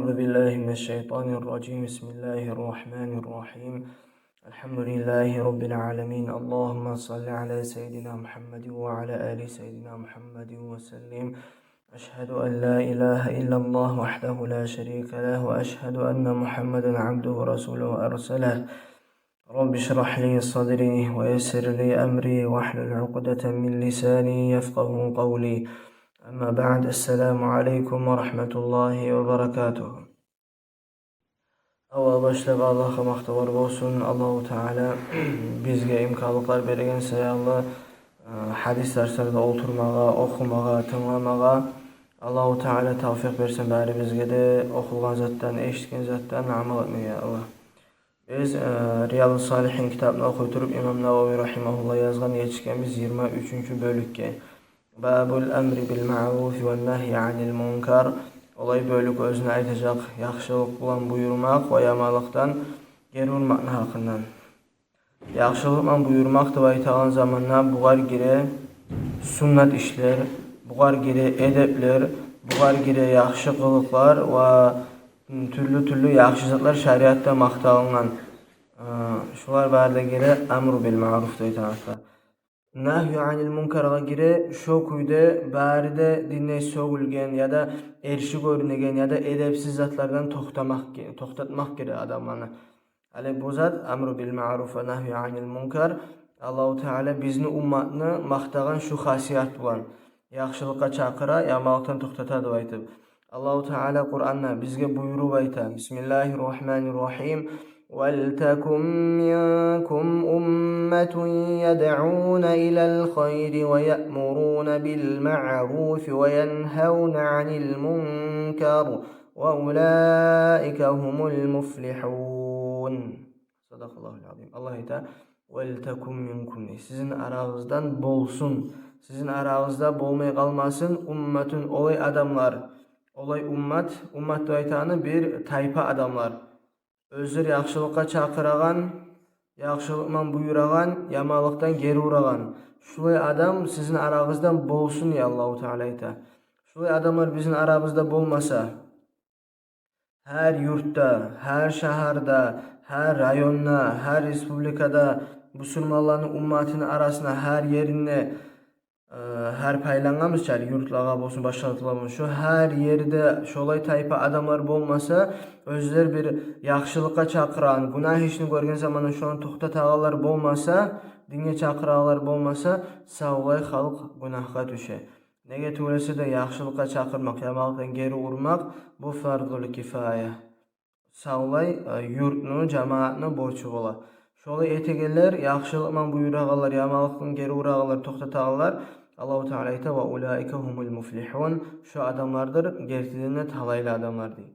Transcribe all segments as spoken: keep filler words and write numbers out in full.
أعوذ بالله من الشيطان الرجيم. بسم الله الرحمن الرحيم. الحمد لله رب العالمين. اللهم صل على سيدنا محمد وعلى آل سيدنا محمد وسلم. أشهد أن لا إله إلا الله وحده لا شريك له، وأشهد أن محمدا عبده ورسوله أرسله. رب اشرح لي صدري ويسر لي أمري واحلل عقدة من لساني يفقهوا قولي. أما بعد، السلام عليكم ورحمة الله وبركاته. Аввал башлап Аллагьгъа макътавлар болсун. Аллагьу Таала бизге имканлыкълар берген саялы, э, гьадис дарсларда олтурмагъа, охумагъа, тынгламагъа. Аллагьу Таала тавфикъ берсин барибизге де охулгъан затдан, эшитген затдан амал этмеге, я Аллагь. Биз, э, Риядус Салигьин китапны охуй туруп, имам Нававий рагьимагьуллагь язгъан, етишгенбиз йигирма уьчюнчю бёлюкге. Бабул амри бил маъруфи ван нагьйи анил мункар. Олай бёлюк оьзюню айтажакъ яхшылыкъ булан буюрмакъ ва яманлыкъдан гери урмакъны гьакъындан. Яхшылыкъ булан буюрмакъ деп айтагъан заманда бугъар гире суннат ишлер, бугъар гире эдеплер, бугъар гире яхшы къылыкълар ва тюрлю-тюрлю яхшы затлар шариатда макъталынгъан. Э, шулар бары да гире амру бил маъруф деп айтагъан. Нагьйу анил мункаргъа гире шо кюйде бары да динде сёгюлген яда эрши гёрюнеген яда эдепсиз затлардан токътамакъ ге-, токътатмакъ гире адамланы. Гьали бу зат, амру бил маъруф ва нагьйу анил мункар, Аллагьу Таала бизин умматны макътагъан шу хасият булан: яхшылыкъгъа чакъыра, яманлыкъдан токътата деп айтып. Аллагьу Таала Къуранда бизге буюруп айта: بسم الله الرحمن الرحيم. ولتكن منكم أمة يدعون إلى الخير ويأمرون بالمعروف وينهون عن المنكر وأولئك هم المفلحون. صدق الله العظيم. Аллагь айта: ولتكن منكم. Сизин арагъыздан болсун. Сизин арагъызда болмай къалмасын أمة, олай адамлар. Олай уммат, уммат деп айтагъаны бир тайпа адамлар. Оьзлер яхшылыкъгъа чакъырагъан, яхшылыкъ булан буюрагъан, яманлыкъдан гери урагъан. Шулай адам сизин арагъыздан болсун, я Аллагьу Таала айта. Шулай адамлар бизин арабызда болмаса, гьар юртда, гьар шагьарда, гьар районда, гьар республикада, бусурманланы умматыны арасына, гьар еринде, э, гьар пайлангъанбыз чы, гьар юртлагъа болсун, башгъа юртлагъа болсун, шо гьар ерде шолай тайпа адамлар болмаса, оьзлер бир яхшылыкъгъа чакъырагъан, гюнагь ишни гёрген заманда шону токътатагъанлар болмаса, динге чакъырагъанлар болмаса, савлай халкъ гюнагьгъа тюше. Неге тюгюл эсе де, яхшылыкъгъа чакъырмакъ, яманлыкъдан гери урмакъ, бу фарзул кифая. Савлай, э, юртну, жамаатны борчу бола. Шолай этегенлер, яхшылыкъ булан буюрагъанлар, яманлыкъдан гери урагъанлар, токътатагъанлар, Аллагьу Таала айта: وأولئك هم المفلحون. Шо адамлардыр гертиден де талайлы адамлар, дей.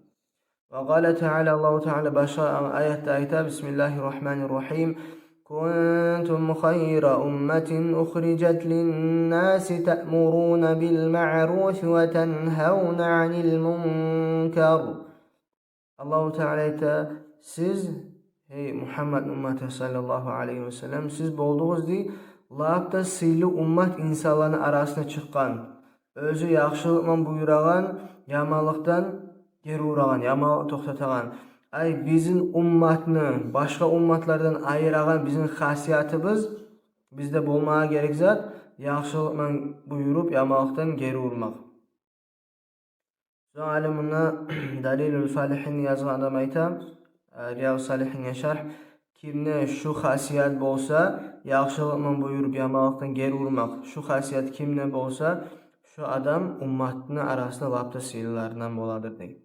وقال تعالى, Аллагьу Таала башгъа аятда айта: بسم الله الرحمن الرحيم. كنتم خير أمة أخرجت للناس تأمرون بالمعروف وتنهون عن المنكر. Аллагьу Таала айта: сиз, гьей Мугьаммадны умматы, саллаллагьу алайгьи ва саллам, сиз болдугъуз, дей, лап да сыйлы уммат инсанланы арасына чыкъгъан. Оьзю яхшылыкъ булан буюрагъан, яманлыкъдан гери урагъан, яманлыкъны токътатагъан. Ай, бизин умматны башгъа умматлардан айырагъан бизин хасиятыбыз, бизде болмагъа герек зат, яхшылыкъ булан буюруп, яманлыкъдан гери урмакъ. Сонг гьали мунда Далилул Фалигьин язгъан адам айта, э, Риядус Салигьинге шаргь: кимде шу хасият болса, яхшылыкъ булан буюруп, яманлыкъдан гери урмакъ, шу хасият кимде болса, шо адам умматны арасында лап да сыйлыларындан боладыр, дей.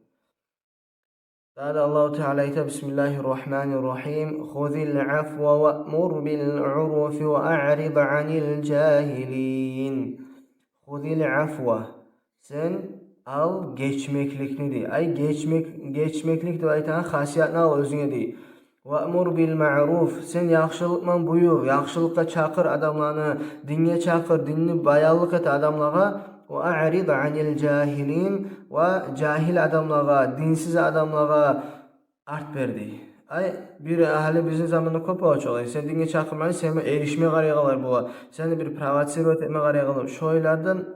Дагъы да Аллагьу Таала айта: بسم الله الرحمن الرحيم. خذ العفو وأمر بالعرف وأعرض عن الجاهلين. خذ العفو. Сен ал гечмекликни, дей. Ай, гечмек, гечмеклик деп айтагъан хасиятны ал оьзюнге, дей. وأمر بالمعروف. Сен яхшылыкъ булан буюр, яхшылыкъгъа чакъыр адамланы, динге чакъыр, динни баянлыкъ эт адамлагъа. وأعرض عن الجاهلين. Ва жагьил адамлагъа, динсиз адамлагъа арт бер, дей. Ай, бир, гьали бизин заманда кёп бола чы олай. Сен динге чакъырмагъан, сени эришме къарайгъанлар бола. Сени бир провоцировать этме къарайгъанлар. Шолайлардан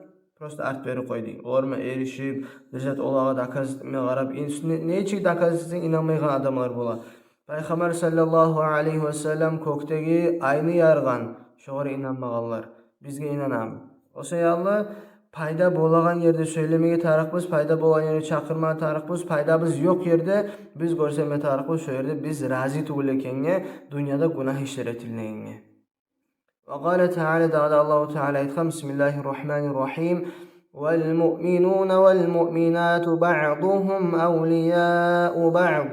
Просто арт берип къой дей. Олар муна эришип, бир зат олагъа доказать этме къарап, ин-, не, нечик доказать этсенг, инанмайгъан адамлар бола. Пайхаммар саллаллагьу алайгьи ва саллам кёкдеги айны яргъан, шогъар инанмагъанлар. Биз де инанабыз. О саялы пайда болагъан ерде сёйлемеге тарыкъбыз, пайда болагъан ерде чакъырмагъа тарыкъбыз, пайдабыз ёкъ ерде биз гёрсетме тарыкъбыз, шо ерде биз рази тюгюл экенге, дюньяда гюнагь ишлер этилгенге. Ва къала таала, дагъы да Аллагьу Таала айтгъан: بسم الله الرحمن الرحيم. والمؤمنون والمؤمنات بعضهم أولياء بعض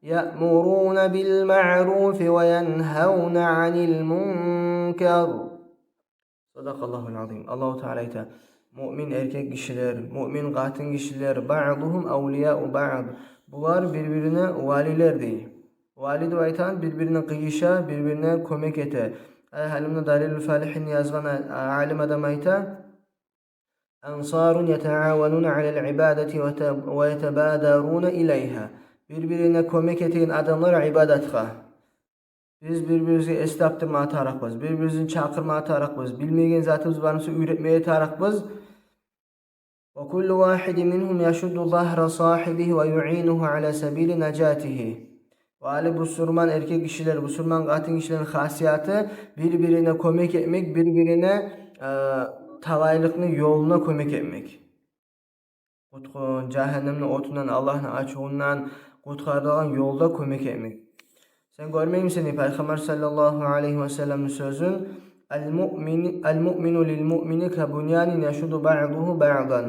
يأمرون بالمعروف وينهون عن المنكر. صدق الله العظيم. Аллагьу Таала айта: муъмин эркек гишилер, муъмин къатын гишилер, بعضهم أولياء بعض. Булар бир-бирине валилер дей. Вали деп айтагъан бир-бирине къыйыша, бир-бирине кёмек эте. Э, гьали муна Далилул Фалигьин язгъан а-, алим адам айта: أنصار يتعاونون على العبادة وت-, ويتبادرون إليها. Бир-бирине кёмек этеген адамлар ибадатгъа. Биз бир-бирибизге эс тапдырмагъа тарыкъбыз, бир-бирибизни чакъырмагъа тарыкъбыз, билмеген затыбыз бар буса, уьйретмеге тарыкъбыз. وكل واحد منهم يشد ظهر صاحبه ويعينه على سبيل نجاته. Ва гьали бусурман эркек гишилер, бусурман къатын гишилени хасияты — бир-бирине кёмек этмек, бир-бирине, э, талайлыкъны ёлуна кёмек этмек. Къутгъун, жагьаннемни отундан, Аллагьны ачувундан къутгъарагъан ёлда кёмек этмек. Сен гёрмеймисен, Пайхаммар саллаллагьу алайгьи ва салламны сёзюн: المؤمن، المؤمن للمؤمن كبنيان يشد بعضه بعضا.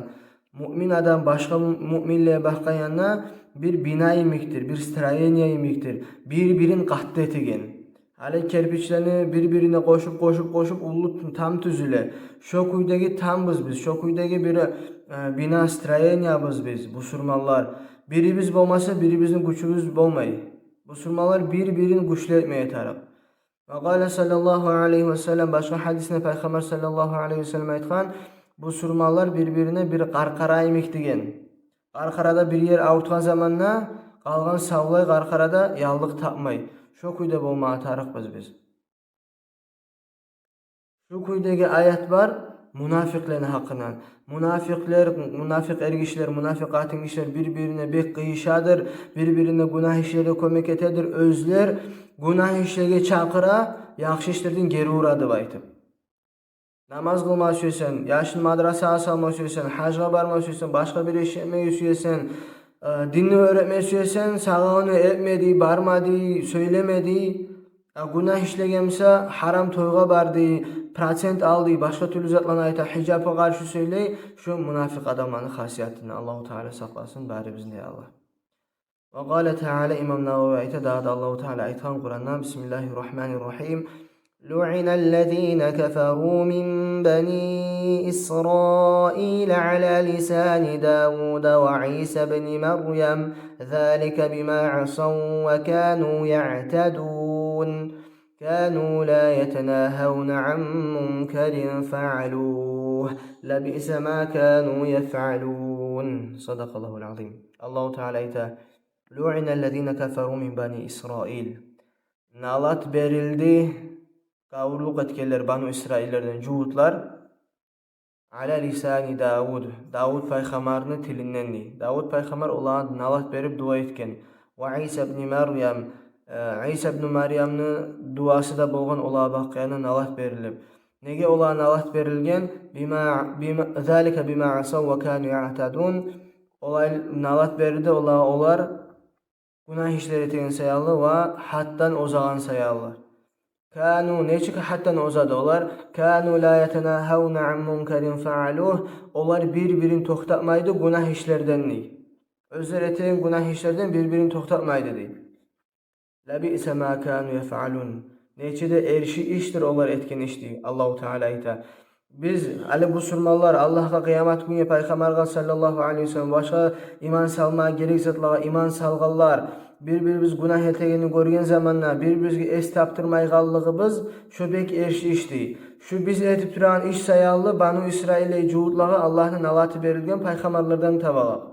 Муъмин адам башгъа му-, муъминлеге бакъгъан янда бир бина йимикдир, бир строение йимикдир, бир-бирин къатты этеген. Гьали керпичлени бир-бирине къошуп, къошуп, къошуп, уллу там тюзюле. Шо кюйдеги тамбыз биз, шо кюйдеги бир, э, бина, строениябыз биз, бусурманлар. Бирибиз болмаса, бирибизни гючюбюз болмай. Бусурманлар бир-бирин гючлю этмеге тарыкъ. Ва къала саллаллагьу алайгьи ва саллам, башгъа гьадисинде Пайхаммар саллаллагьу алайгьи ва саллам айтгъан: бусурманлар бир-бирине бир къаркъара йимик деген. Къаркъарада бир ер авуртгъан заманда къалгъан савлай къаркъарада яллыкъ тапмай. Шо кюйде болмагъа тарыкъбыз биз. Шу кюйдеги аят бар мунафикълени гьакъындан. Мунафикълер, мунафикъ эргишилер, мунафикъ къатынгишилер бир-бирине бек къыйышадыр, бир-бирине гюнагь ишлерде кёмек этедир. Оьзлер гюнагь ишлеге чакъыра, яхшы ишлерден гери ура деп айтып. Намаз къылма сюесен, яшны мадрасагъа салма сюесен, гьажгъа барма сюесен, башгъа бир иш этмеге сюесен, э, динни уьйретме сюесен, сагъа ону этмеди, бармады, сёйлемеди. А гюнагь ишлеген буса, гьарам тойгъа барды, процент алды, башгъа тюрлю затланы айта, гьижапгъа къаршы сёйлей. Шу мунафикъ адамланы хасиятындан Аллагьу Таала сакъласын барибизни, я Аллагь. Ва къала Таала, имам Нававий айта, дагъы да Аллагьу Таала айтгъан Къуранда: بسم الله الرحمن الرحيم. لعن الذين كفروا من بني إسرائيل على لسان داود وعيسى ابن مريم ذلك بما عصوا وكانوا يعتدون. كانوا لا يتناهون عن منكر فعلوه لبئس ما كانوا يفعلون. صدق الله العظيم. Аллагьу Таала айта: لعن الذين كفروا من بني إسرائيل. Налат берилди гавурлукъ этгенлер Бану Исраиллерден, жугьутлар, على لسان داود, Давуд пайхаммарны тилинден дей. Давуд пайхаммар олагъа налат берип дуа этген. وعيسى ابن مريم, э, Иса ибну Марьямны дуасы да болгъан олагъа бакъгъанда налат берилип. Неге олагъа налат берилген? بما، بما، ذلك بما عصوا وكانوا يعتدون. Олай налат берилди олагъа олар гюнагь ишлер этеген саялы ва гьаддан озагъан саялы. كانوا, нечик гьаддан озады олар? كانوا لا يتناهون عن منكر فعلوه. Олар бир-бирин токътатмайды гюнагь ишлерден дей. Оьзлер этеген гюнагь ишлерден бир-бирин токътатмайды дей. لبئس ما كانوا يفعلون. Нече де эрши ишдир олар этген иш дей. Аллагьу Таала айта. Биз, гьали бусурманлар, Аллагьгъа, къыямат гюнге, Пайхаммаргъа саллаллагьу алайгьи ва саллам, башгъа иман салма герек затлагъа иман салгъанлар, бир-бирибиз гюнагь этегенни гёрген заманда бир-бирибизге эс тапдырмайгъанлыгъыбыз, шу бек эрши иш дей. Шу биз этип турагъан иш саялы Бану Исраиллей жугьутлагъа Аллагьны налаты берилген пайхаммарлардан табалап.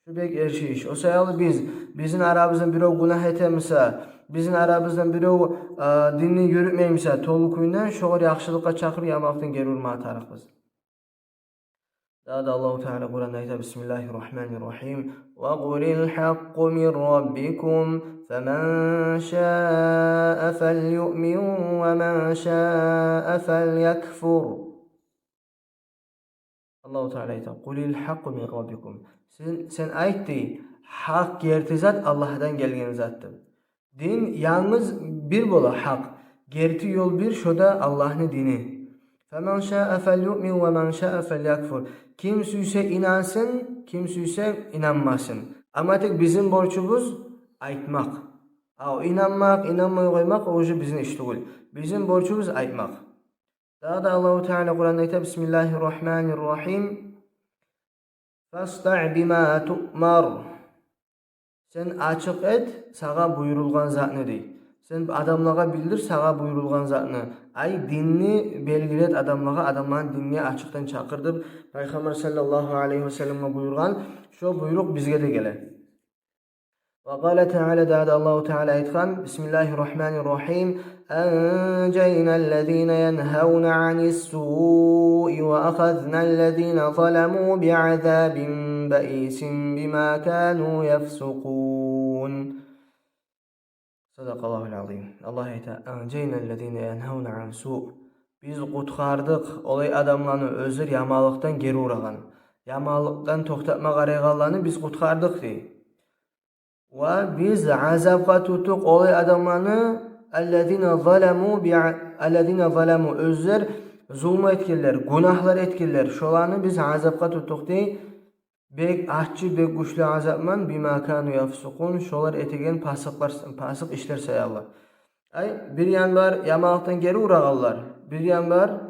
Шу бек эрши иш. О саялы биз, бизин арабыздан бирев гюнагь этемиса, бизин арабыздан бирев, а, динни юрютмеймиса толу кюйде, шогъар яхшылыкъгъа чакъырып, яманлыкъдан гери урма тарыкъбыз. Дагъы да Аллагьу Таала Къуранда айта: بسم الله الرحمن الرحيم. وقل الحق من ربكم فمن شاء فليؤمن ومن شاء فليكفر. Аллагьу Таала айта: قل الحق من ربكم. Сен, сен айт дей, гьакъ, герти зат Аллагьдан гелген затдыр. Дин янгыз бир бола, гьакъ. Герти ёл бир, шо да Аллагьны дини. فمن شاء فليؤمن ومن شاء فليكفر. Ким сюйсе инансын, ким сюйсе инанмасын. Амма тек бизин борчубуз айтмакъ. А о инанмакъ, инанмай къоймакъ, о уже бизин иш тюгюл. Бизин борчубуз айтмакъ. Дагъы да Аллагьу Таала Къуранда айта: بسم الله الرحمن الرحيم. فاصدع بما تؤمر. Сен ачыкъ эт сагъа буюрулгъан затны, дей. Сен адамлагъа билдир сагъа буюрулгъан затны. Ай, динни белгили эт адамлагъа, адамланы динге ачыкъдан чакъыр деп Пайхаммар саллаллагьу алайгьи васалламгъа буюргъан. Шо буйрукъ бизге де геле. وقال تعالى, дагъы да Аллагьу Таала айтгъан: بسم الله الرحمن الرحيم. أنجينا الذين ينهون عن السوء وأخذنا الذين ظلموا بعذاب بئيس بما كانوا يفسقون. صدق الله العظيم. Аллагь айта: أنجينا الذين ينهون عن السوء. Биз къутгъардыкъ олай адамланы, оьзлер яманлыкъдан гери урагъан, яманлыкъдан токътатма къарайгъанланы биз къутгъардыкъ, дей. Ва биз азапгъа тутдукъ олай адамланы, الذين ظلموا بع-, الذين ظلموا, оьзлер зулму этгенлер, гюнагьлар этгенлер, шоланы биз азапгъа тутдукъ, дей. Бек аччы, бек гючлю азапман, بما كانوا يفسقون, шолар этеген пасыкълар, пасыкъ ишлер саялы. Ай, бир ян бар, яманлыкъдан гери урагъанлар, бир ян бар,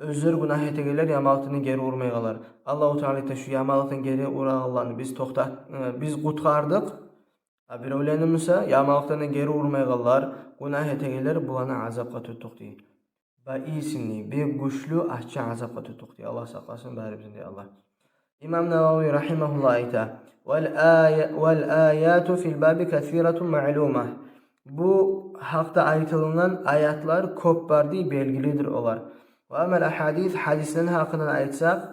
оьзлер гюнагь этегенлер, яманлыкъдан гери урмайгъанлар. Аллагьу Таала айта: шу яманлыкъдан гери урагъанланы биз токътат-, э, биз къутгъардыкъ. А биревлени буса, яманлыкъдан гери урмайгъанлар, гюнагь этегенлер, буланы азапгъа тутдукъ, дей. بئيس, дей, бек гючлю, аччы азапгъа тутдукъ, дей. Аллагь сакъласын барыбызны, дей Аллагь. Имам Нававий рагьимагьуллагь айта: والآي-, والآيات في الباب كثيرة معلومة. Бу гьакъда айтылынгъан аятлар кёп бар, дей, белгилидир олар. وأما الأحاديث, гьадислени гьакъындан айтсакъ,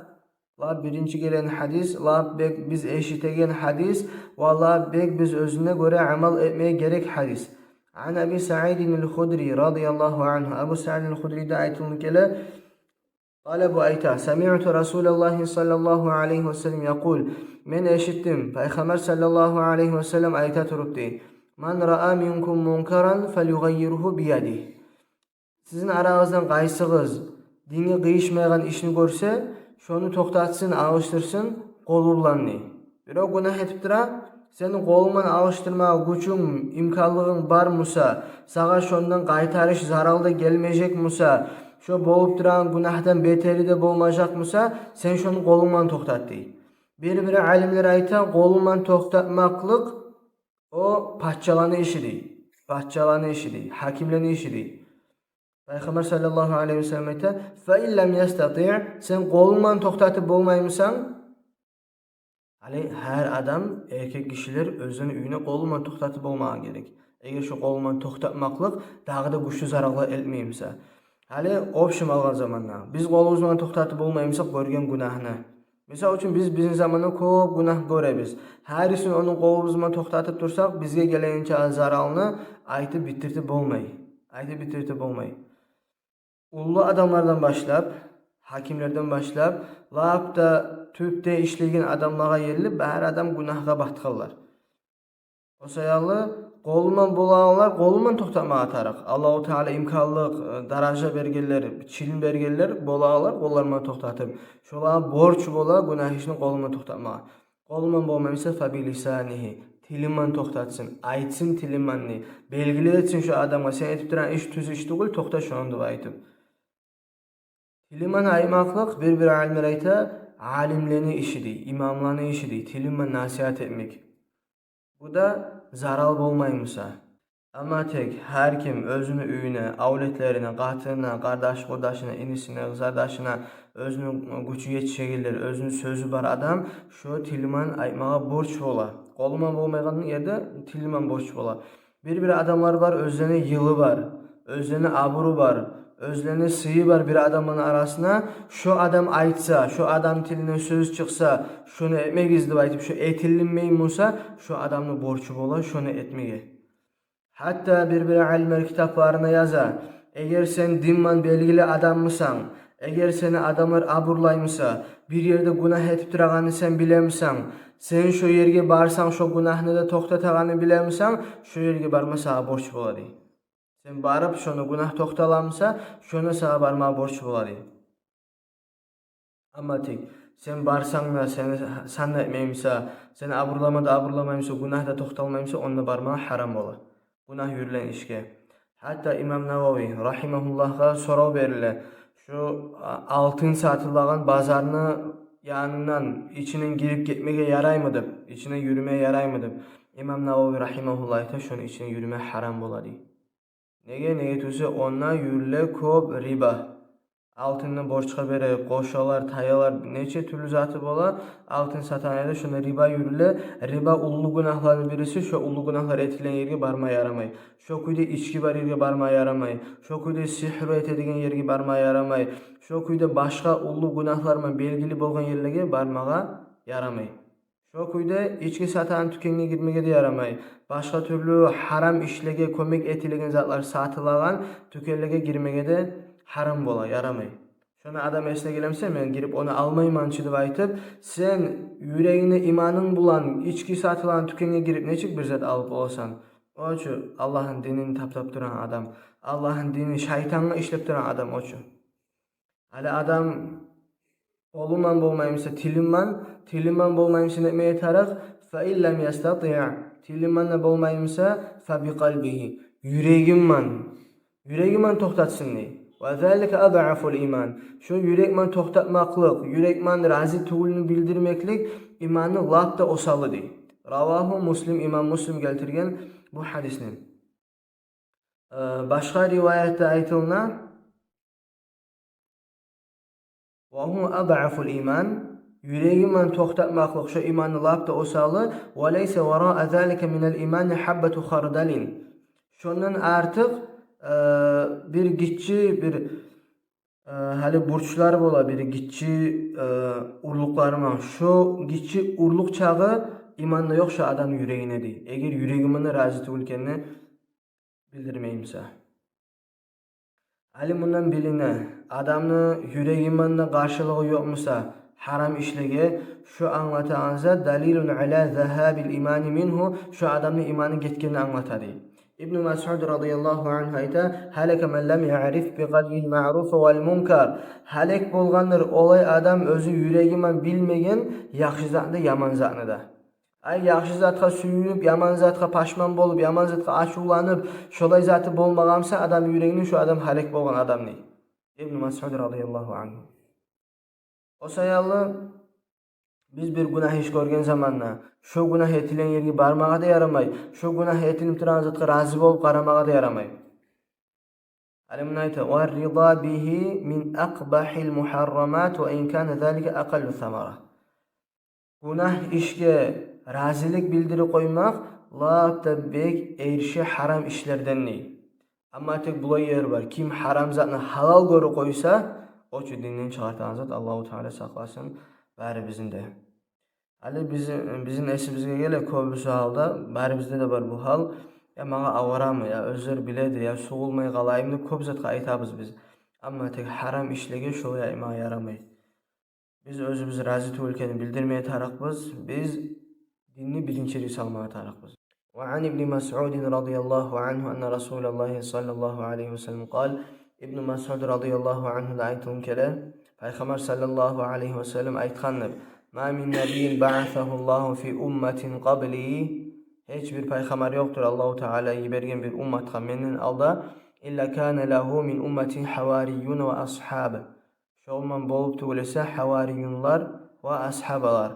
лап биринчи гелген гьадис, лап бек биз эшитеген гьадис, ва лап бек биз оьзюне гёре амал этмеге герек гьадис. عن أبي سعيد الخدري رضي الله عنه. Абу Саид аль-Худриден айтылып геле. قال, бу айта: سمعت رسول الله صلى الله عليه وسلم يقول. Мен эшитдим Пайхаммар саллаллагьу алайгьи васаллам айта туруп, дей: من رأى منكم منكرا فليغيره بيده. Сизин арагъыздан къайсыгъыз динге къыйышмайгъан ишни гёрсе, шону токътатсын, алышдырсын къолу булан, дей. Бирев гюнагь этип тура, сени къолунг булан алышдырмагъа гючюнг, имканлыгъынг бар буса, сагъа шондан къайтарыш зарал да гелмежек буса, шо болуп турагъан гюнагьдан бетери де болмажакъ буса, сен шону къолунг булан токътат, дей. Бир-бир алимлер айта, къолунг булан токътатмакълыкъ о пачаланы иши, дей. Пачаланы иши, дей. Гьакимлени иши, дей. Пайхаммар саллаллагьу алайгьи васаллам айта: فإن لم يستطع, сен къолунг булан токътатып болмай бусанг, гьали гьар адам, эркек гишилер оьзлени уьюне къолу булан токътатып болмагъа герек. Эгер шо къолу булан токътатмакълыкъ дагъы да гючлю заралгъа элтмей буса. Гьали общем алгъан заманда биз къолубуз булан токътатып болмай бусакъ гёрген гюнагьны, мисал учун, биз бизин заманда кёп гюнагь гёребиз. Гьарисин ону къолубуз булан токътатып турсакъ, бизге гелегенче заралны айтып битдиртип болмай. Айтып битдиртип болмай. Уллу адамлардан башлап, гьакимлерден башлап, лап да тюпде ишлейген адамлагъа ерли бары адам гюнагьгъа батгъанлар. О саялы къолу булан болагъанлар къолу булан токътатмагъа тарыкъ. Аллагьу Таала имканлыкъ, э, даража бергенлер, чилим бергенлер болагъанлар къоллары булан токътатып, шолагъа борч бола гюнагь ишни къолу булан токътатмагъа. Къолу булан болмай буса, فبلسانه, тили булан токътатсын, айтсын тили булан, дей. Белгили этсин шо адамгъа: сен этип турагъан иш тюз иш тюгюл, токъта шондан деп айтып. Тили булан айтмакълыкъ, бир-бир алимлер айта, алимлени иши, дей, имамланы иши, дей, тили булан насигьат этмек. Бу да зарал болмай буса. Амма тек гьар ким оьзюню уьюне, авлетлерине, къатынына, къардаш-къурдашына, инисине, къызардашына, оьзюню гючю етишегенлер, оьзюню сёзю бар адам, шо тили булан айтмагъа борч бола. Къолу булан болмайгъан ерде тили булан борч бола. Бир-бир адамлар бар, оьзлени йылы бар, оьзлени абуру бар, оьзлени сыйы бар бир адамны арасына, шо адам айтса, шо адам тилинден сёз чыкъса, шону этмегиз деп айтып, шо этилинмейген буса, шо адамны борчу бола шону этмеге. Гьатта бир-бир алимлер китапларына яза: эгер сен динман белгили адаммысан, эгер сени адамлар абурлаймыса, бир ерде гюнагь этип турагъанны сен билемисен, сен шо ерге барсанг, шо гюнагьны да токътатагъанны билемисен, шо ерге барма сагъа борч бола, дей. Сен барып, шону гюнагь токъталамыса, шону сагъа барма борч бола, дей. Амма тек сен барсанг да, сени сан да этмеймиса, сени абурлама да абурламаймыса, гюнагь да токъталмаймыса, онда барма гьарам бола. Гюнагь юрюлеген ишге. Гьатта имам Нававий рагьимагьуллагьгъа сорав бериле: шо, а, алтын сатылагъан базарны янындан, ичинден гирип гетмеге яраймы деп, ичинден юрюме яраймы деп. Имам Нававий рагьимагьуллагь айта: шону ичинден юрюме гьарам бола, дей. Неге? Неге тюгюл эсе, онда юрюле кёп риба. Алтынны борчгъа бере, къошалар, таялар, нече тюрлю заты бола. Алтын сатагъан ерде шонда риба юрюле. Риба уллу гюнагьланы бириси. Шо уллу гюнагьлар этилген ерге барма ярамай. Шо кюйде ички бар ерге барма ярамай. Шо кюйде сигьру этедиген ерге барма ярамай. Шо кюйде башгъа уллу гюнагьлар ман белгили болгъан ерлеге бармагъа ярамай. Шо кюйде ички сатагъан тюкенге гирмеге де ярамай. Башгъа тюрлю гьарам ишлеге кёмек этилеген затлар сатылагъан тюкенлеге гирмеге де гьарам бола, ярамай. Шону адам эсине гелемиса, мен гирип ону алмайман чы деп айтып, сен юрегингде иманынг булан ички сатылагъан тюкенге гирип нечик бир зат алып боласан? О чу Аллагьны динин таптап турагъан адам, Аллагьны динин шайтангъа ишлеп турагъан адам о чу. Гьали адам къолуман болмаймыса, тилиман, тилиман болмаймыса, не этмеге тарыкъ? Фа ин лам ястатиъ, тилиман да болмаймыса, фа би къалбигьи, юрегиман, юрегиман токътатсын, дей. Ва залика адъафул иман. Шо юрекман токътатмакълыкъ, юрекман рази тюгюлню билдирмеклик иманны лап да осалы, дей. Равагьу Муслим, имам Муслим гелтирген бу гьадисни. Э, башгъа риваятда айтылына: ва гьува адъафул иман, юрегиман токътатмакълыкъ шо иманны лап да осалы, ва лайса вараа залика минал имани гьаббату хардалин. Шондан артыкъ, э, бир гиччи бир, э, гьали бурчлар бола, бир гиччи, э, урлукълары ман. Шо гиччи урлукъ чакъы иман да ёкъ шо адамны юрегинде, дей. Эгер юрегиман да рази тюгюл экенни билдирмеймиса. Гьали мундан билине, адамны юрегиман да къаршылыгъы ёкъмуса гьарам ишлеге, шо англатагъан зат, далилун ала загьабил имани мингьу, шо адамны иманы гетгенни англата, дей. Ибну Масъуд радияллагьу ангьу айта: гьалака ман лам яъриф би къалбигьил маъруфа вал мункар. Гьалек болгъандыр олай адам, оьзю юрегиман билмеген яхшы затны да, яман затны да. Ай, яхшы затгъа сююнюп, яман затгъа пашман болуп, яман затгъа ачувланып, шолай заты болмагъан буса адам юрегинде, шо адам гьалек болгъан адам, дей Ибну Масъуд радияллагьу ангьу. О саялы биз бир гюнагь иш гёрген заманда, шо гюнагь этилген ерге бармагъа да ярамай, шо гюнагь этилип турагъан затгъа рази болуп къарамагъа да ярамай. Алимлер айта: «Ва рида бигьи мин акъбахьил мухаррамат, ва ин кана залика акъаллу самара». Гюнагь ишге разилик билдирип къоймакъ лап да бек эрши гьарам ишлерден, дей. Амма тек булай ер бар: ким гьарам затны гьалал гёрюп къойса, о чу динден чыгъартагъан зат, Аллагьу Таала сакъласын барибизни де. Гьали бизин, бизин эсибизге геле кёбюсю гьалда, барибизде де бар бу гьал: «Я, магъа аварамы, я, оьзлер биледи, я, сугъулмай къалайым», – деп кёп затгъа айтабыз биз. Амма тек гьарам ишлеге шолай айтмагъа ярамай. Биз оьзюбюз рази тюгюл экенни билдирмеге тарыкъбыз, биз динни биринчилик салмагъа тарыкъбыз. Ва ан Ибни Масъудин радияллагьу ангьу анна Расулаллагьи саллаллагьу алайгьи ва саллам къал, Ибну Масъуд радияллагьу ангьудан айтылып геле, Пайхаммар саллаллагьу алайгьи ва саллам айтгъан деп: «Ма мин набиййин баъасагьуллагьу фи умматин къабли», гьеч бир пайхаммар ёкъдур Аллагьу Таала йиберген бир умматгъа менден алда, «илла кана лагьу мин уммати гьаварийюна ва асгьаб». Шолман болуп тюгюл эсе гьаварийюнлар ва асгьабалар.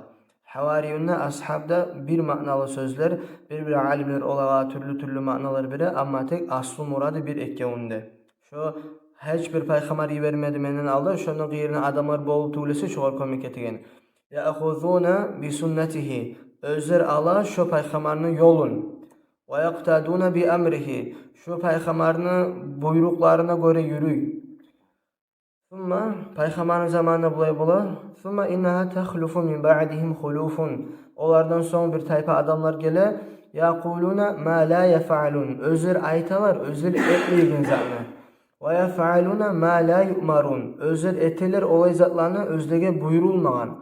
Гьаварийюн да, асгьаб да бир маъналы сёзлер. Бир-бир алимлер олагъа тюрлю-тюрлю маъналар бере, амма тек аслу мурады бир экевюнде. Шо гьеч бир пайхаммар йибермеди менден алда, шону къырыйында адамлар болуп тюгюл эсе шогъар кёмек этеген. «Яъхузуна би суннатигьи», оьзлер ала шо пайхаммарны ёлун. «Ва якътадуна би амригьи», шо пайхаммарны буйрукъларына гёре юрюй. Сумма, пайхаммарны заманында булай бола. Сумма иннагьа тахлуфу мин баъдигьим хулуфун. Олардан сонг бир тайпа адамлар геле. Якъулуна ма ла яфъалун. Оьзлер айталар оьзлер этмейген затны. Ва яфъалуна ма ла юъмарун. Оьзлер этелер олай затланы оьзлеге буюрулмагъан.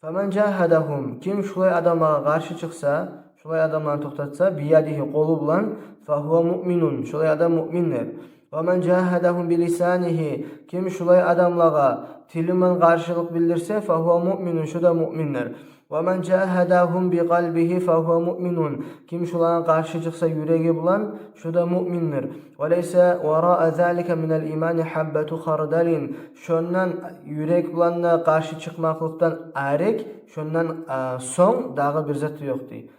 Фаман жагьадагьум, ким шулай адамлагъа къаршы чыкъса, шулай адамланы токътатса, биядигьи, къолу булан, фагьува муъминун, шулай адам муъминдир. Ва ман жагьадагьум билисанигьи, ким шулай адамлагъа тили булан къаршылыкъ билдирсе, фагьува муъминун, шу да муъминдир. Ва ман жагьадагьум бикъалбигьи фагьува муъминун, ким шулагъа къаршы чыкъса юреги булан, шу да муъминдир. Ва лайса вараа залика минал имани гьаббату хардалин. Шондан, юрек булан да къаршы чыкъмакълыкъдан арек, шондан, а, сонг дагъы бир зат да ёкъ дей.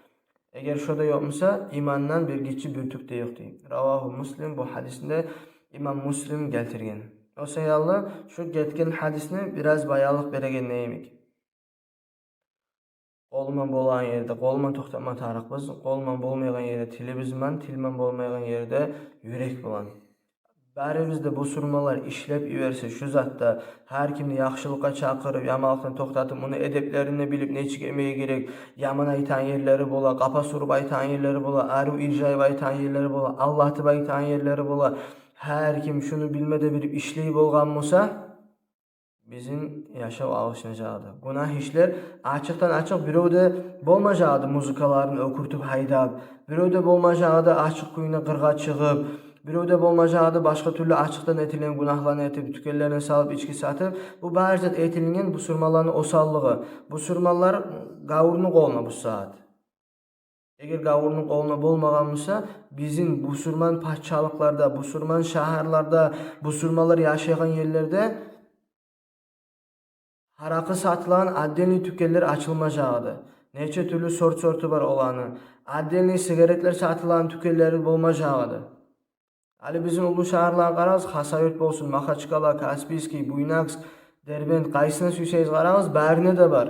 Эгер шо да ёкъ буса, имандан бир гиччи бюртюк де ёкъ дей. Равагьу Муслим, бу гьадисни де имам Муслим гелтирген. О саялы шу гетген гьадисни бираз баянлыкъ береген йимик. Къолуман болагъан ерде къолуман токътатма тарыкъбыз. Къолуман болмайгъан ерде тилибизман, тилиман болмайгъан ерде юрек булан. Барыбыз да бусурманлар ишлеп йиберсе шу затда, гьар кимни яхшылыкъгъа чакъырып, яманлыкъдан токътатып, муну эдеплерин де билип, нечик этмеге герек, яман айтагъан ерлери бола, къапас уруп айтагъан ерлери бола, арив иржайып айтагъан ерлери бола, алдатып айтагъан ерлери бола. Гьар ким шуну билме де билип ишлей болгъан буса, бизин яшав алышынажакъ эди. Гюнагь ишлер ачыкъдан ачыкъ, бирев де болмажакъ эди музыкаларын оькюртюп гьайдап, бирев де болмажакъ эди ачыкъ кюйде къыргъа чыгъып, бирев де болмажакъ эди башгъа тюрлю ачыкъдан этилген гюнагьланы этип, тюкенлерине салып ички сатып. Бу бары зат этилген бусурманланы осаллыгъы. Бусурманлар гавурну къолуна бу сагьат. Эгер гавурну къолуна болмагъан буса, бизин бусурман пачалыкъларда, бусурман шагьарларда, бусурманлар яшайгъан ерлерде гьаракъы сатылагъан отдельный тюкенлер ачылмажакъ эди. Нече тюрлю сорт-сорту бар оланы. Отдельный сигаретлер сатылагъан тюкенлери болмажакъ эди. Гьали бизин уллу шагьарлагъа къарагъыз, Хасавюрт болсун, Махачкъала, Каспийский, Буйнакск, Дербент, къайсына сюйсегиз къарагъыз, барына да бар.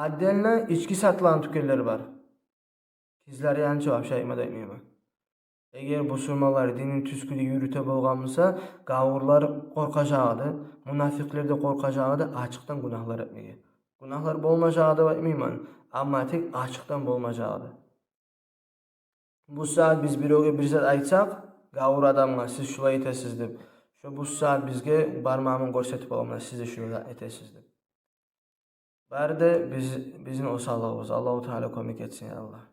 Отдельно ички сатылагъан тюкенлер бар. Кизлярянчы вообще айтма да айтмайман. Эгер бусурманлар динин тюз кюйде юрюте болгъан буса, гавурлар къоркъажакъ эди, мунафикълер де къоркъажакъ эди ачыкъдан гюнагьлар этмеге. Гюнагьлар болмажакъ эди деп айтмайман, амма тек ачыкъдан болмажакъ эди. Бу сагьат биз биревге бир зат айтсакъ, гавур адамгъа, сиз шулай этесиз деп, шо бу сагьат бизге бармагъын гёрсетип бола, муна сиз де шулай этесиз деп. Бары да биз, бизин осаллыгъыбыз. Аллагьу Таала кёмек этсин, я Аллагь.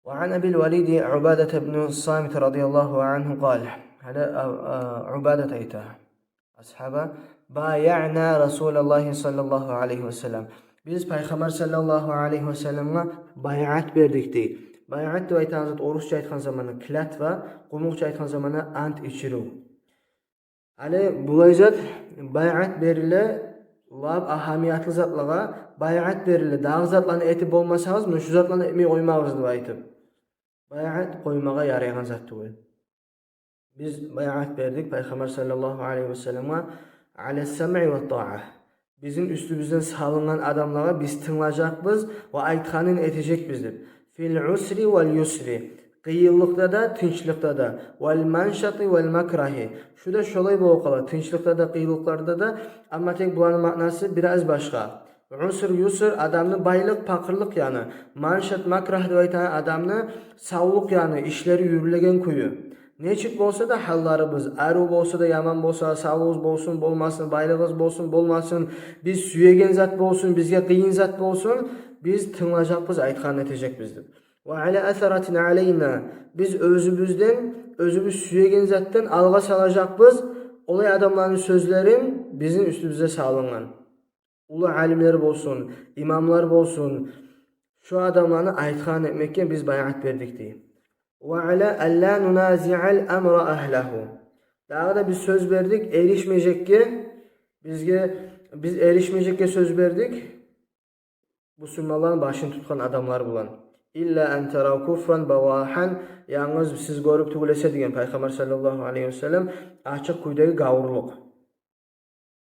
Ва ан Абил Валиди Убадата ибну Самит радияллагьу ангьу къал. Гьали, а, а, Убадат айта. Асгьаба, «Баяъна Расулаллагьи саллаллагьу алайгьи ва саллам». Биз Пайхаммар саллаллагьу алайгьи ва салламгъа байъат бердик дей. Байъат деп айтагъан зат, орусча айтгъан заманда клятва, къумукъча айтгъан заманда ант ичирив. Гьали булай зат, байъат бериле, лап агьамиятлы затлагъа байъат бериле. Дагъы затланы этип болмасагъыз, муна шу затланы этмей къоймагъыз деп айтып. Байъат къоймагъа ярайгъан зат тюгюл. Биз байъат бердик Пайхаммар саллаллагьу алайгьи ва салламгъа, «ала самъи ва таа». Бизин уьстюбюзден салынгъан адамлагъа биз тынглажакъбыз ва айтгъанын этежекбиз деп. «Фил усри вал юсри». Къыйынлыкъда да, тынчлыкъда да. «Вал маншати вал макрагьи». Шу да шолай болуп къала, тынчлыкъда да, къыйынлыкъларда да. Амма тек буланы маънасы бираз башгъа. Уср, юср адамны байлыкъ, пакъырлыкъ яны. Маншат, макрагь деп айтагъан адамны савлукъ яны, ишлери юрюлеген кюю. Нечик болса да гьалларыбыз, арив болса да, яман болса, савлугъубуз болсун, болмасын, байлыгъыбыз болсун, болмасын, биз сюеген зат болсун, бизге къыйын зат болсун, биз тынглажакъбыз, айтгъанын этежекбиз деп. «Ва ала асаратин алайна», биз оьзюбюзден, оьзюбюз сюеген затдан алгъа салажакъбыз олай адамланы сёзлерин, бизин уьстюбюзге салынгъан. Уллу алимлер болсун, имамлар болсун, шо адамланы айтгъанын этмекге биз байъат бердик дей. «Ва ала алла нуназиъал амра агьлагьу». Дагъы да биз сёз бердик эришмежекге, бизге, биз эришмежекге сёз бердик бусурманланы башын тутгъан адамлар булан. «Илла ан тарав куфран бавагьан», янгыз сиз гёрюп тюгюл эсе деген Пайхаммар саллаллагьу алайгьи ва саллам, ачыкъ кюйдеги гавурлукъ.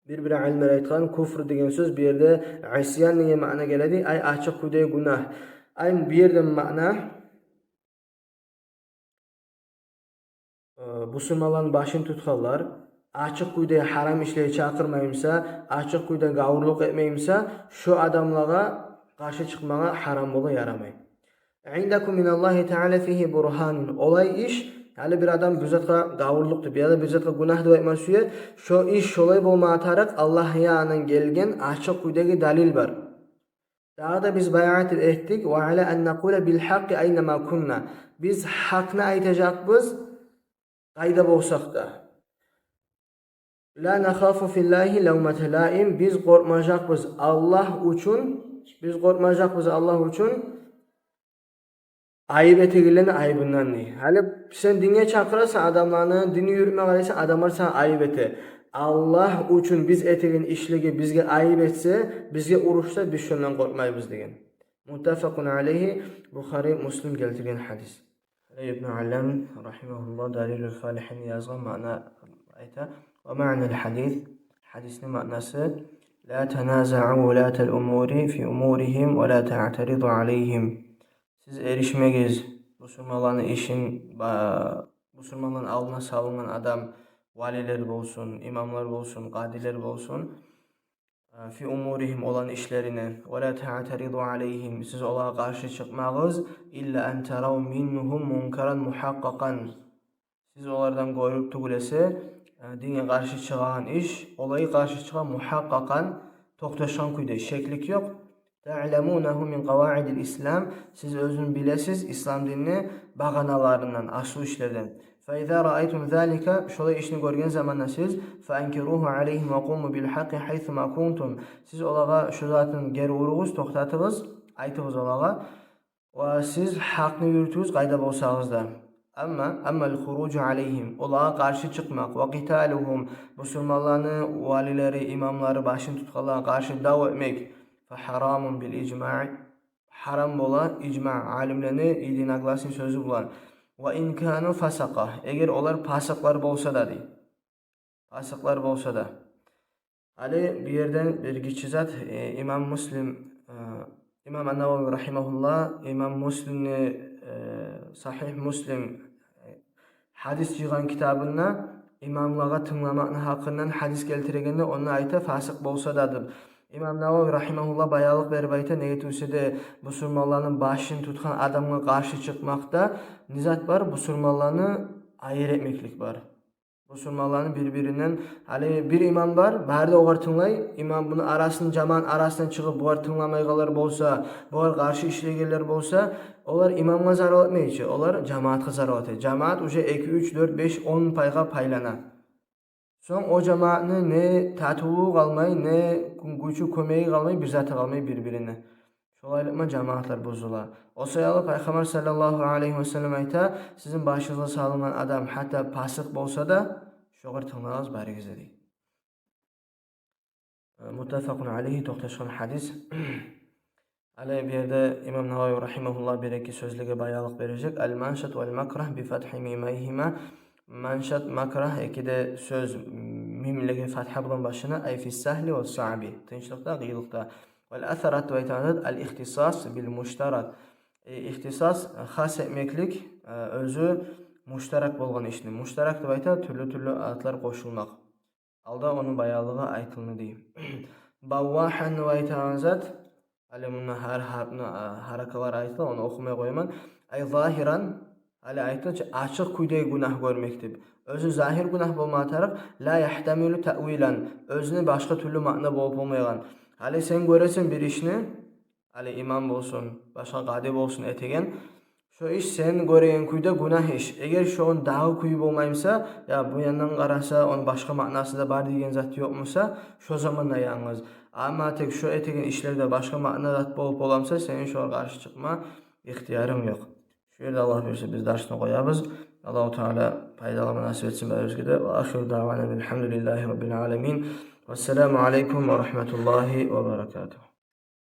Бир-бир алимлер айтгъан, куфр деген сёз бу ерде исьян деген маъна геледи, ай, ачыкъ кюйдеги гюнагь. Ай, бу ерде маъна, э, бусурманланы башын тутгъанлар, ачыкъ кюйде гьарам ишлеге чакъырмай буса, ачыкъ кюйде гавурлукъ этмей буса, шо адамлагъа къаршы чыкъмагъа гьарам бола, ярамай. عندكم من الله تعالى فيه برهان. Олай иш, яни бир адам бир затгъа гавурлукъ деп, яда бир затгъа гюнагь деп айтма сюе, шо иш шолай болмагъа тарыкъ, Аллагь янындан гелген ачыкъ кюйдеги далил бар. Дагъы да биз байъат этдик, وعلى أن نقول بالحق أينما كنا. Биз гьакъны айтажакъбыз, къайда болсакъ да. لا نخاف في الله لومة لائم. Биз къоркъмажакъбыз Аллагь учун, биз къоркъмажакъбыз Аллагь учун айып этегенлени айыбындан, дей. Гьали сен динге чакъырасан адамланы, динни юрютме къарайсан, адамлар сагъа айып эте. Аллагь учун биз этеген ишлеге бизге айып этсе, бизге урушса, биз шондан къоркъмайбыз деген. متفق عليه. Бухари, Муслим гелтирген гьадис. Ибну Аллам, рагьимагьуллагь, Далилул Фалигьин язгъан маъна айта. ومعنى الحديث. Гьадисни маънасы: لا تنازعوا ولاة الأمور في أمورهم ولا تعترضوا عليهم. Сиз эришмегиз бусурманланы ишин, ба-, бусурманланы алдына салынгъан адам, валилер болсун, имамлар болсун, къадилер болсун, في أمورهم, оланы ишлерине, ولا تعترضوا عليهم, сиз олагъа къаршы чыкъмагъыз, إلا أن تروا منهم منكرا محققا. Сиз олардан гёрюп тюгюл эсе, э, динге къаршы чыгъагъан иш, олай къаршы чыгъа, محققا, токъташгъан кюйде, шеклик ёкъ. تعلمونه من قواعد الإسلام, сиз оьзюн билесиз ислам динни багъаналарындан, аслу ишлерден. فإذا رأيتم ذلك, шолай ишни гёрген заманда сиз, فأنكروه عليهم وقوموا بالحق حيثما كنتم, сиз олагъа шо затын гери уругъуз, токътатыгъыз, айтыгъыз олагъа. Ва сиз гьакъны юрютюгюз къайда болсагъыз да. أما، أما الخروج عليهم, олагъа къаршы чыкъмакъ, وقتالهم, бусурманланы валилери, имамлары, башын тутгъанлагъа къаршы дав этмек, فحرام بالإجماع, гьарам бола, ижмаъ, алимлени единогласный сёзю булан. وإن كانوا فسقة, эгер олар пасыкълар болса да, дей. Пасыкълар болса да. Гьали бу ерден бир гиччи зат, э, имам Муслим, э, имам Ан-Навави рагьимагьуллагь, имам Муслимни, э, Сагьигь Муслим, э, гьадис жыйгъан китабында имамлагъа тынгламакъны гьакъындан гьадис гелтирегенде, онда айта, пасыкъ болса да деп. Имам Навави рагьимагьуллагь баянлыкъ берип айта, неге тюгюл эсе де бусурманланы башын тутгъан адамгъа къаршы чыкъмакъда не зат бар? Бусурманланы айыр этмеклик бар. Бусурманланы бир-биринден, гьали бир имам бар, бары да огъар тынглай, имам буну арасын, жамаат арасына чыгъып, бугъар тынгламайгъанлар болса, бугъар къаршы ишлейгенлер болса, олар имамгъа зарал этмей чи, олар жамаатгъа зарал эте. Жамаат уже эки, уьч, дёрт, беш, он пайгъа пайлана. Сонг о жамаатны не татывлугъу къалмай, не гю-, гючю, кёмеги къалмай, бир заты къалмай бир-бирине. Шолайлыкъман жамаатлар бузула. О саялы Пайхаммар саллаллагьу алайгьи ва саллам айта: «Сизин башыгъызгъа салынгъан адам гьатта пасыкъ болса да, шогъар тынглагъыз барыгъыз», — дей. Муттафакъун алайгьи, токъташгъан гьадис. Гьали бу ерде имам Навави рагьимагьуллагь бир-эки сёзлеге баянлыкъ бережек. Ал-маншат вал макрагь би фатхи мимайгьима. Маншат, макрагь, эки де сёз мимлеге фатхьа булан башлана. Ай фис-сагьли вас-саъби. Тынчлыкъда, къыйынлыкъда. Вал асарат деп айтагъан зат ал-ихтисас бил-муштарак. Э, ихтисас, хас этмеклик, э, оьзю муштарак болгъан ишни. Муштарак деп айта тюрлю-тюрлю затлар къошулмакъ. Алда ону баянлыгъы айтылды дей. Баввагьан деп айтагъан зат, гьали мунда гьар гьарпны, а, гьаракалар айтыла, ону охумай къояман. Ай загьиран, гьали айтгъанча, ачыкъ кюйде гюнагь гёрмек деп. Оьзю загьир гюнагь болмагъа тарыкъ, ла ягьтамилу таъвилан, оьзюню башгъа тюрлю маъна болуп болмайгъан. Гьали сен гёресен бир ишни, гьали имам болсун, башгъа къади болсун этеген, шо иш сен гёреген кюйде гюнагь иш. Эгер шону дагъы кюю болмай буса, я бу яндан къараса, ону башгъа маънасы да бар деген зат ёкъ буса, шо заманда янгыз. Амма тек шо этеген ишлерде башгъа маъна зат болуп бола буса, сени шогъар къаршы чыкъма ихтиярынг ёкъ. Шу ерде, Аллагь буюрса, биз дарсны къоябыз. Аллагьу Таала пайдаланма насип этсин барыбызгъа да. Ва ахиру даъвана анил гьамдулиллагьи раббил аламин. Вассаламу алайкум ва рагьматуллагьи ва баракатугь.